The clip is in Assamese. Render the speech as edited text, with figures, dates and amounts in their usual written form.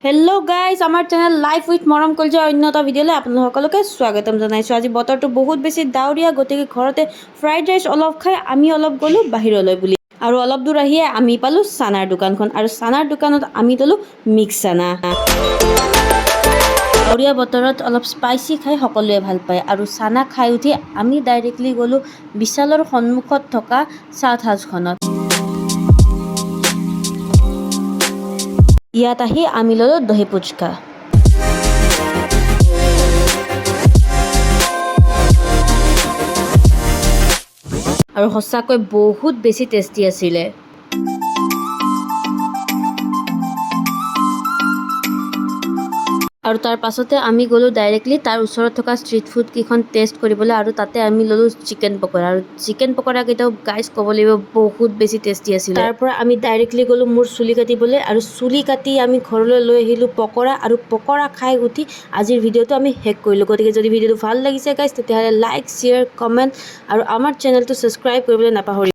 হেল্ল' গাইজ, আমাৰ চেনেল লাইফ উইথ মৰম কলিজাৰ অন্য এটা ভিডিঅ'লৈ আপোনালোক সকলোকে স্বাগতম জনাইছোঁ। আজি বতৰটো বহুত বেছি ডাৱৰীয়া, গতিকে ঘৰতে ফ্ৰাইড ৰাইচ অলপ খাই আমি অলপ গ'লোঁ বাহিৰলৈ বুলি। আৰু অলপ দূৰ আহিয়ে আমি পালোঁ চানাৰ দোকানখন আৰু চানাৰ দোকানত আমি ল'লোঁ মিক্স চানা। ডাৱৰীয়া বতৰত অলপ স্পাইচি খাই সকলোৱে ভাল পায়। আৰু চানা খাই উঠি আমি ডাইৰেক্টলি গ'লোঁ বিশালৰ সন্মুখত থকা চাট হাউচখনত। ইয়াত আহি আমি ল'লোঁ দহি পুচকা। আৰু সঁচাকৈ বহুত বেছি টেষ্টি আছিলে। আৰু তাৰ পাছতে আমি গ'লোঁ ডাইৰেক্টলি তাৰ ওচৰত থকা ষ্ট্ৰীট ফুডকেইখন টেষ্ট কৰিবলৈ আৰু তাতে আমি ল'লোঁ চিকেন পকৰা। আৰু চিকেন পকৰাকেইটাও গাইজ, ক'ব লাগিব, বহুত বেছি টেষ্টি আছিলে। তাৰ পৰা আমি ডাইৰেক্টলি গ'লোঁ মোৰ চুলি কাটিবলৈ আৰু চুলি কাটি আমি ঘৰলৈ লৈ আহিলোঁ পকৰা। আৰু পকৰা খাই উঠি আজিৰ ভিডিঅ'টো আমি শেষ কৰিলোঁ। গতিকে যদি ভিডিঅ'টো ভাল লাগিছে গাইজ, তেতিয়াহ'লে লাইক, শ্বেয়াৰ, কমেণ্ট আৰু আমাৰ চেনেলটো ছাবস্ক্ৰাইব কৰিবলৈ নাপাহৰিব।